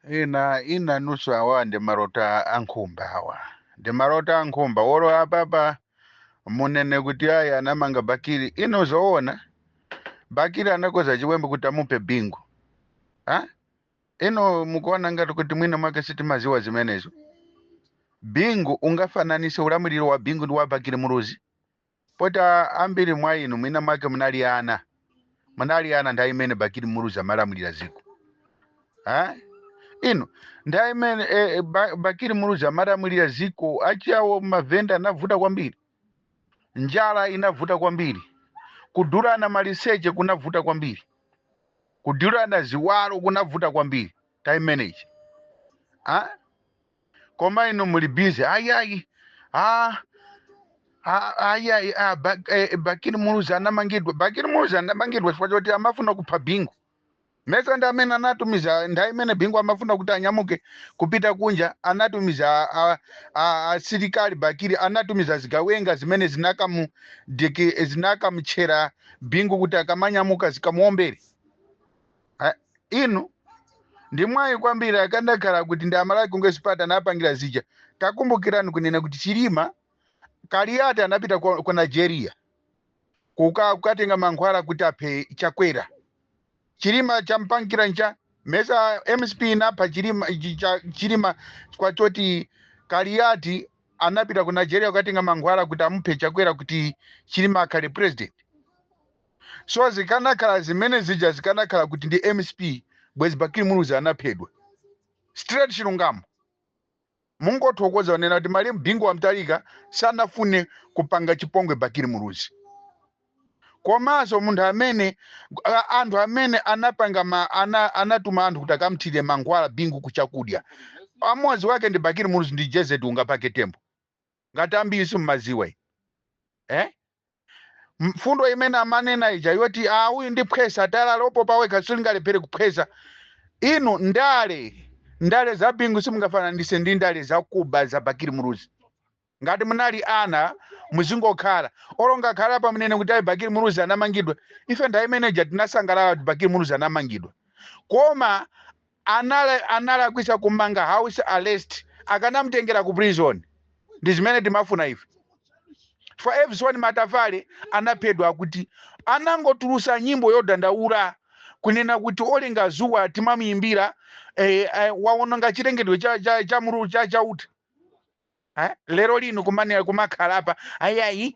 Ina ina nusu awa ndi malota a nkhumba, awa ndi malota a nkhumba. Wolo apapa munene kuti ayi, anamanga Bakili. Ino zoona, Bakili anakoza chiwembu kuti amuphe Bingu, ha? Ino mukuona ngati kuti mwina mwake sitimaziwa zimenezo? Bingu, ungafananise ulamuliro wa Bingu ndi wa Bakili Muluzi? Poti ambiri mwa inu mwina mwake munali ana, munali ana nthawi imene Bakili Muluzi amalamulira ziko, ha? Ino nthawi imene Bakili Muluzi amalamulira ziko, achiyawo mavenda anavuta kwambiri, njala inavuta kwambiri, kudulana maliseche kunavuta kwambiri, kudulana ziwalo kunavuta kwambiri nthawi imeneyi, ha? Koma inu muli busy, ayi ayi, ah, ayi ayi, ah, Bakili Muluzi anamangidwa. Bakili Muluzi anamangidwa chifukwa choti amafuna kupha Bingu. Mesa ndi amene anatumiza nthawi imene Bingu amafuna kuti anyamuke kupita kunja? Anatumiza asilikali. Bakili anatumiza zigawenga zimene zinakamutchera Bingu kuti akamanyamuka zikamuombere. Inu ndi mwayi kwambiri akandakhala kuti ndi Amalawi Congress Party anapangira zija. Takumbukirani kunena kuti Chilima, Kaliati anapita ku Nigeria kukatenga mankhwala kuti aphe Chakwera. Chilima champangira ncha mesa MCP inapha Chilima? Chilima kwachoti Kaliati anapita ku Nigeria kukatenga mankhwala kuti amuphe Chakwera kuti Chilima akhale president. So zikanakhala zimene zija zikanakhala kuti ndi MCP, bwezi Bakili Muluzi anaphedwa straight. Chilungamo mungothokoza onena kuti malemu Bingu wa Mutharika sanafune kupanga chipongwe Bakili Muluzi. Komanso munthu amene anthu amene anapanga anatuma anthu kuti akamthire mankhwala Bingu kuchakudya, amodzi wake ndi Bakili Muluzi ndi Jezet Ungapake Tembo. Ngati ambiri simmaziwa iyi, eh? Mfundo imene amanena ija yoti, "Ah, uyu ndi phwesa talala opopa wekha silingalephere kuphwesa." Inu, ndale za Bingu simungafananise ndi ndale zakuba za Bakili Muluzi. Ngati munali ana, muzingokhala olo ngakhala pa munene kuti ayi, Bakili Muluzi anamangidwa. Ife nthawi imeneja tinasangalala kuti Bakili Muluzi anamangidwa, koma analakwisa kumanga house arrest. Akanamutengera ku prison, ndi zimene timafuna ife. For Evison Matafale anaphedwa kuti anangotulusa nyimbo yodandaula kunena kuti olenga zuwa timamuyimbira waononga chilengedwe cha mulu cha chauta, eh? Lero lino kumanena kumakhala apa, ayiayi,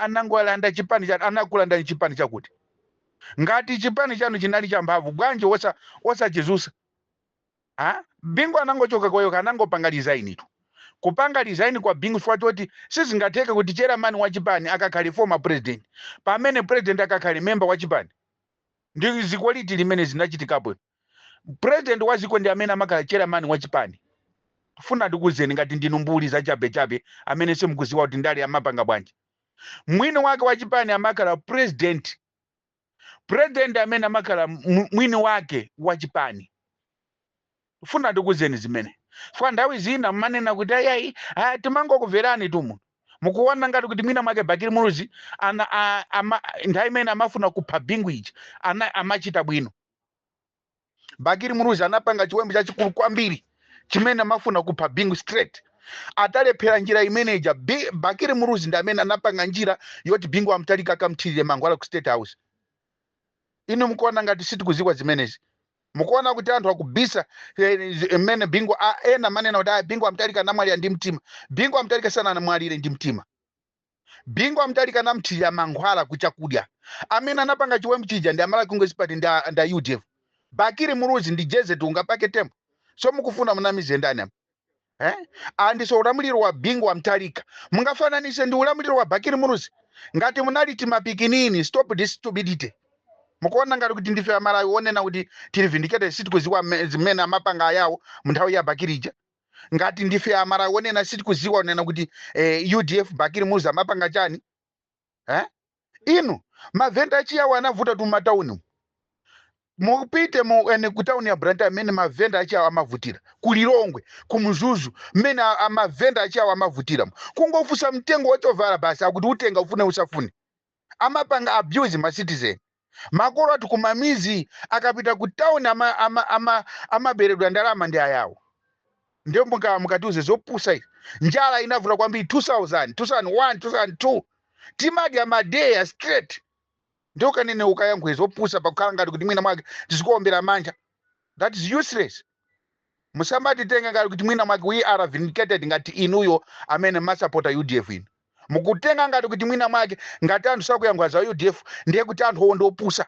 anangolanda chipani cha, anakulanda chipani chakuti. Ngati chipani chanu chinali champhamvu, bwanji osachizusa? Ha? Bingu anangochoka kwayo, anangopanga resign tu. Kupanga resign kwa Bingu chifukwa choti sizingatheke kuti chairman wa chipani akakhale former president pamene president akakhale member wa chipani. Ndi ziko liti limene zinachitikapo president wa ziko ndi amene amakhala chairman wa chipani? Funa ndikuzeni, ngati ndinu mbuli zachabechabe amene simukuziwa kuti ndale amapanga bwanji, mwini wake wa chipani amakhala president. President amene amakhala mwini wake wa chipani. Funa ndikuzeni zimene chifukwa nthawi zina mmanena kuti ayayi, timangokumverani tumu. Mukuona ngati kuti mwina mwake Bakili Muluzi nthawi imene amafuna kupha Bingu ija amachita bwino. Bakili Muluzi anapanga chiwembu chachikulu kwambiri chimene amafuna kupha Bingu straight. Atalephera njira imeneja, Bakili Muluzi ndi amene anapanga njira yoti Bingu wa Mutharika akamthirire mankhwala ku State House. Inu mukuona ngati sitikuziwa zimenezi? Mukuona kuti anthu akubisa mmene Bingu ena manena kuti, "Ah, Bingu wa Mutharika anamwalira ndi mtima." Bingu wa Mutharika sanamwalire ndi mtima. Bingu wa Mutharika anamthirira mankhwala kuchakudya. Amene anapanga chiwembu chija ndi Amalawi Congress Party ndi a UDF, Bakili Muluzi ndi Jezet Ungapake Tembo. So mukufuna munamize ndani apa, eh? Andiso ulamuliro wa Bingu wa Mutharika mungafananise ndi ulamuliro wa Bakili Muluzi? Ngati munali timapikinini, stop this stupidity. Mukuona ngati kuti ndife Amalawi onena kuti tili vindicated, sitikuziwa zimene amapanga ayawo mu nthawi ya Bakili ija? Ngati ndife Amalawi onena sitikuziwa onena kuti UDF, Bakili Muluzi amapanga chani, eh? Inu, mavenda achiyawo anavuta tu matauni. Mupite mu ene ku tauni ya Blantyre amene mavenda achiyawo amavutira, ku Lilongwe, ku Mzuzu, mmene mavenda achiyawo amavutira, kungofusa mtengo wachovala basi akuti utenga ufune usafune. Amapanga abuse ma citizen. Makolo athu kumamizi akapita ku town amaberedwa ndalama ndi ayawo. Ndiyo mukatiuze zopusa izi. Njala inavuta kwambiri 2000, 2001, 2002, timadya madeya straight. Ndiyo kanene ukayankhule zopusa pakukhala ngati kuti mwina mwake tizikuombera manja. That is useless. Musamatitenga ngati kuti mwina mwake we are vindicated. Ngati inuyo amene masapota UDF, inu mukutenga ngati kuti mwina mwake ngati anthu sakuyankhula za UDF ndiye kuti anthu owo ndiopusa.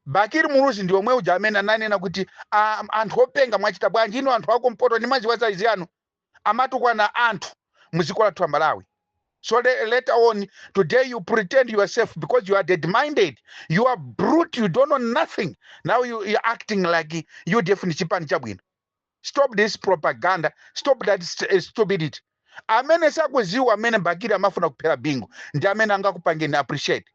Bakili Muluzi ndi omwe uja amene ananena kuti, "Ah, anthu openga, mwachita bwanji inu anthu akumpoto ndi maziwa saizi yanu?" Amatukwana anthu muziko lathu la Malawi. So later on today you pretend yourself, because you are dead minded, you are brute, you don't know nothing. Now you're acting like UDF ndi chipani chabwino. Stop this propaganda, stop that stupidity. Amene sakuziwa amene Bakili amafuna kuphera Bingu ndi amene angakupangeni appreciate.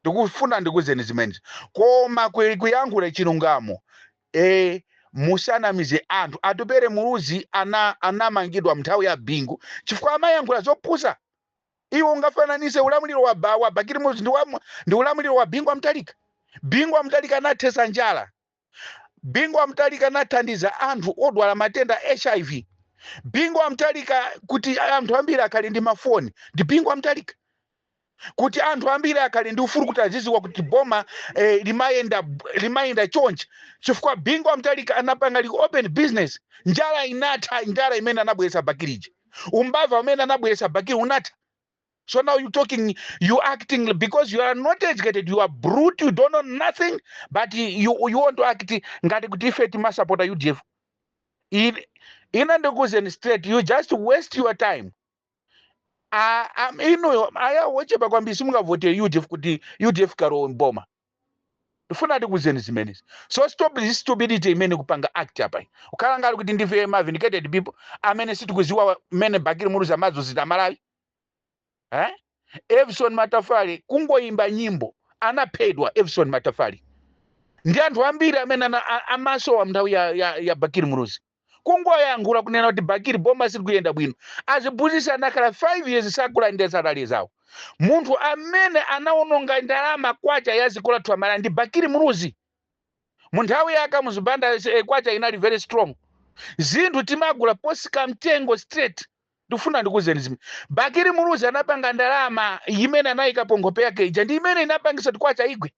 Ndikufuna ndikuzeni zimenezi, koma kuyankhula chilungamo, musanamize anthu. Atupere Muluzi anamangidwa mnthawi ya Bingu chifukwa amayankhula zopusa. Iwe ungafananise ulamuliro wa Bakili Muluzi ndi ulamuliro wa Bingu wa Mutharika? Bingu wa Mutharika anathesa njala. Bingu wa Mutharika anathandiza anthu odwala matenda HIV. Bingu wa Mutharika, kuti anthu ambiri akhale ndi mafoni ndi Bingu wa Mutharika. Kuti anthu ambiri akhale ndi ufulu kuti aziziwa kuti boma limayenda chonchi, chifukwa Bingu wa Mutharika anapanga li open business. Njala inatha. Njala imene anabweretsa Bakiliji, umbava umene anabweretsa Bakili unatha. So now you talking, you acting because you are not educated, you are brute, you don't know nothing, but you want to act ngati kuti ife timasapota UDF. Ine ndikuuzeni straight, you just waste your time. Inuyo aya wochepa kwambiri simungavote UDF kuti UDF kalowe mboma. Ndifuna ndikuuzeni zimenezi. So stop this stupidity imene kupanga act apa, ukhala ngati kuti ndife ma vindicated people amene sitikuziwa mmene Bakili Muluzi amazunzira Malawi, eh? Evison Matafale kungoyimba nyimbo anaphedwa. Evison Matafale ndi anthu ambiri amene amasowa nthawi ya Bakili Muluzi, kungoyankhula kunena kuti Bakili boma silikuyenda bwino. Aziphunzitsi anakhala 5 years sakulandira salary zawo. Munthu amene anawononga ndalama, kwacha ya dziko lathu Amalawi, ndi Bakili Muluzi. Mu nthawi yake muzibanda kwacha inali very strong, zinthu timagula posika mtengo straight. Ndikufuna ndikuuzeni zimene Bakili Muluzi anapanga. Ndalama imene anayikapo nkhope yake ija ndi imene inapangisa kuti kwacha igwe,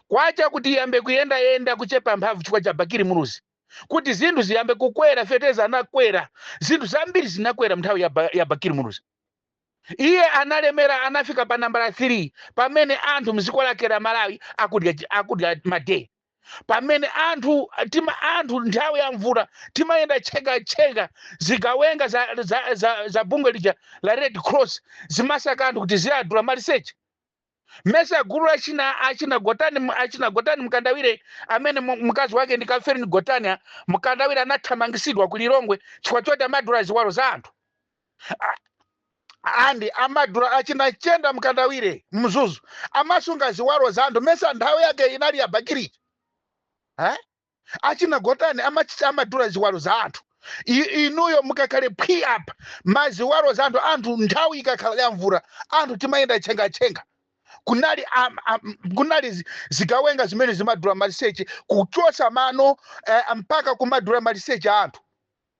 kwacha kuti iyambe kuyendayenda kuchepa mphamvu chifukwa cha Bakili Muluzi. Kuti zinthu ziyambe kukwera, feteza anakwera, zinthu zambiri zinakwera nthawi ya Bakili Muluzi. Iye analemera, anafika pa nambala 3, pamene anthu mdziko lake la Malawi akudya madeya, pamene anthu nthawi ya mvula timayenda tchekatcheka, zigawenga za bungwe lija la Red Cross zimasaka anthu kuti ziyadula maliseche. Mesa gulu achina Gotani Mkandawire, amene mkazi wake ndi Catherine Gotani Mkandawire, anathamangisidwa ku Lilongwe chifukwa choti amadula ziwalo za anthu. Andi amadula achina Chenda Mkandawire Mzuzu, amasunga ziwalo za anthu. Mesa nthawi yake inali ya Bakili, eh? Achina Gotani amadula ziwalo za anthu. Inuyo mukakhale phwi apa, maziwalo za anthu. Anthu nthawi ikakhala ya mvula anthu timayenda tchengatchenga. Kunali zigawenga zimene zimadula maliseche, kuchosa mano, mpaka kumadula maliseche a anthu.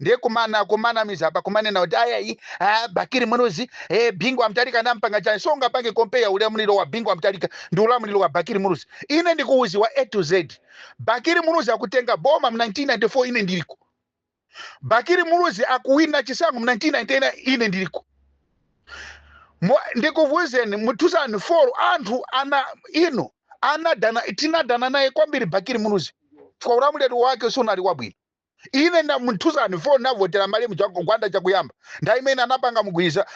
Ndiye kumanamiza apa, kumanena kuti ayayi, ah, Bakili Muluzi, Bingu wa Mutharika nampanga chani? So ungapange compare ulamuliro wa Bingu wa Mutharika ndi ulamuliro wa Bakili Muluzi? Ine ndikuuziwa A to Z. Bakili Muluzi akutenga boma mu 1994, ine ndiliko. Bakili Muluzi akuwina chisankho mu 1999, ine ndiliko. Ndikuvuuzeni, mu 2004 anthu ana ino anadana, tinadana naye kwambiri Bakili Muluzi chifukwa ulamuliro wake sunali wabwino. Ine na mu 2004 navotera malemu Gwanda Chakuyamba. Nthawi imene anapanga mugwiza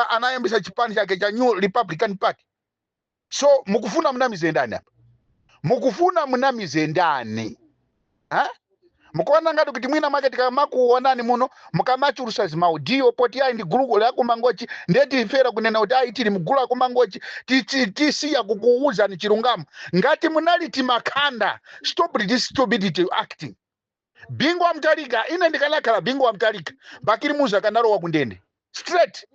anayambisa chipani chake cha New Republican Party. So mukufuna munamize ndani apa? Mukufuna munamize ndani, ha? Mukuona ngati kuti mwina mwake tikamakuonani muno mukamachulusa zimaudio, poti ayi ndi gulu la kumangochi, ndiye tifera kunena kuti ayi tili mgulu la kumangochi, tisiya kukuuzani chilungamo ngati munali timakhanda? Stop this stupidity acting. Bingu wa Mutharika, ine ndikanakhala Bingu wa Mutharika, Bakili Muluzi akanalowa kundende straight.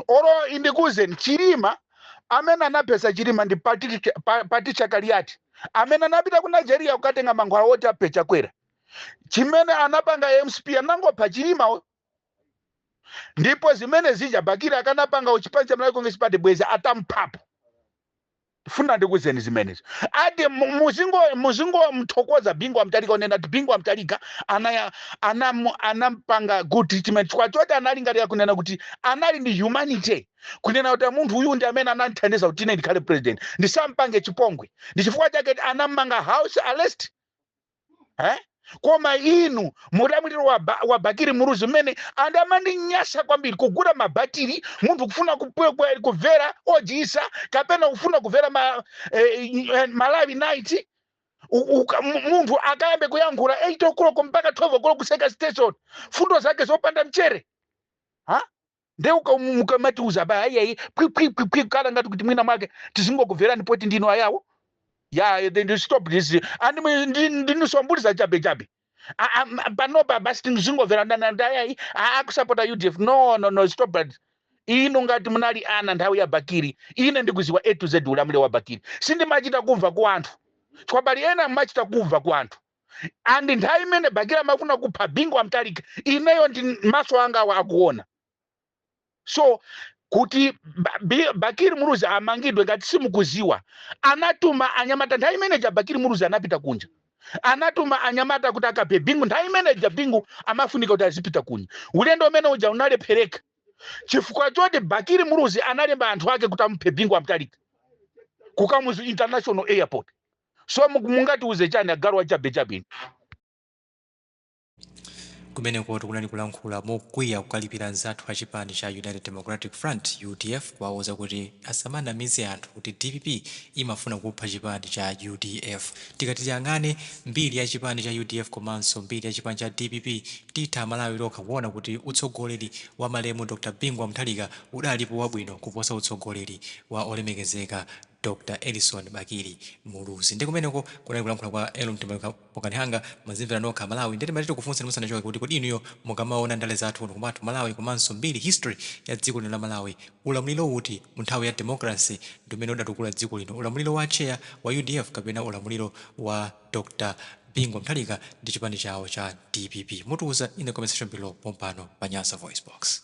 Oro indikuzeni, Chilima Amene anaphetsa Chilima ndi Patricia Kaliati, amene anapita ku Nigeria kukatenga mankhwala oti aphe Chakwera. Chimene anapanga MCP, anangopha Chilima. Ndipo zimene zija Bakili akanapanga uchipani cha Malawi Congress Party, bwezi atamphapo. Funa ndikuzeni zimenezo. Ati muzingo mthokoza Bingu wa Mutharika, onena kuti Bingu wa Mutharika anaya anampanga good treatment, chifukwa choti analingalira kunena kuti anali ndi humanity, kunena kuti munthu uyu ndi amene anandithandiza kuti ine ndikhale president, ndisampange chipongwe. Ndi chifukwa chake anammanga house arrest, eh? Koma inu mulamuliro wa Bakili Muluzi, mmene anthu amandinyasa kwambiri kugula mabatiri, munthu kufuna kumvera ojisa kapena kufuna kumvera Malawi Night, munthu akayambe kuyankhula 8 o'clock mpaka 12 o'clock, kuseka station, fundo zake zopanda mchere. Ha, nde mukamatiuza ba ayiayi, pwi pwi pwi pwi, kala ngati kuti mwina mwake tizingokubverani poti ndinu ayawo. Yeah, then stop this. And ndiniswambuliza chabe chabe. Panopa basi tizingomvera ndayayi akusapota UDF. No, no, no, stop that. Inu ngati munali ana nthawi ya Bakili, ine ndikuziwa A to Z ulamuliro wa Bakili. Sindimachita kumva ku anthu, chifukwa pali ena mmachita kumva ku anthu. And nthawi imene Bakili amafuna kupha Bingu wa Mutharika, ineyo ndi maso anga awa akuona. So kuti Bakili Muluzi amangidwe, ngati simukuziwa, anatuma anyamata. Nthawi imeneja Bakili Muluzi anapita kunja, anatuma anyamata kuti akaphe Bingu. Nthawi imeneja Bingu amafunika kuti azipita kunja. Ulendo umene uja unalephereka chifukwa choti Bakili Muluzi analemba anthu ake kuti amuphe Bingu wa Mutharika ku Kamuzu International Airport. So mungatiuze chani, agalu achabechabe? Kumeneko tikunali kulankhula mokwiya, kukalipira anzathu a chipani cha United Democratic Front, UDF, kuwauza kuti asamanamize anthu kuti DPP imafuna kupha chipani cha UDF. Tikati tiyang'ane mbiri ya chipani cha UDF komanso mbiri ya chipani cha DPP, titha Malawi lokha kuona kuti utsogoleri wa malemu Dr Bingu wa Mutharika udalipo wabwino kuposa utsogoleri wa olemekezeka Dr Edison Bakili Muluzi. Ndi kumeneko kunali kulankhula kwa Elo Mtembokanihanga. Mazimvera nokha, Malawi. Ndeti mati tikufunsa musanachoke kuti kodi inuyo mukamaona ndale zathu kuno kumathu Malawi komanso mbiri, history ya dziko lino la Malawi, ulamuliro uti mu nthawi ya democracy ndi umene udatukula dziko lino, ulamuliro wa chair wa UDF kapena ulamuliro wa Dr Bingu Mutharika ndi chipani chawo cha DPP? Mutiuza in the comment section below pompano pa Nyasa Voice Box.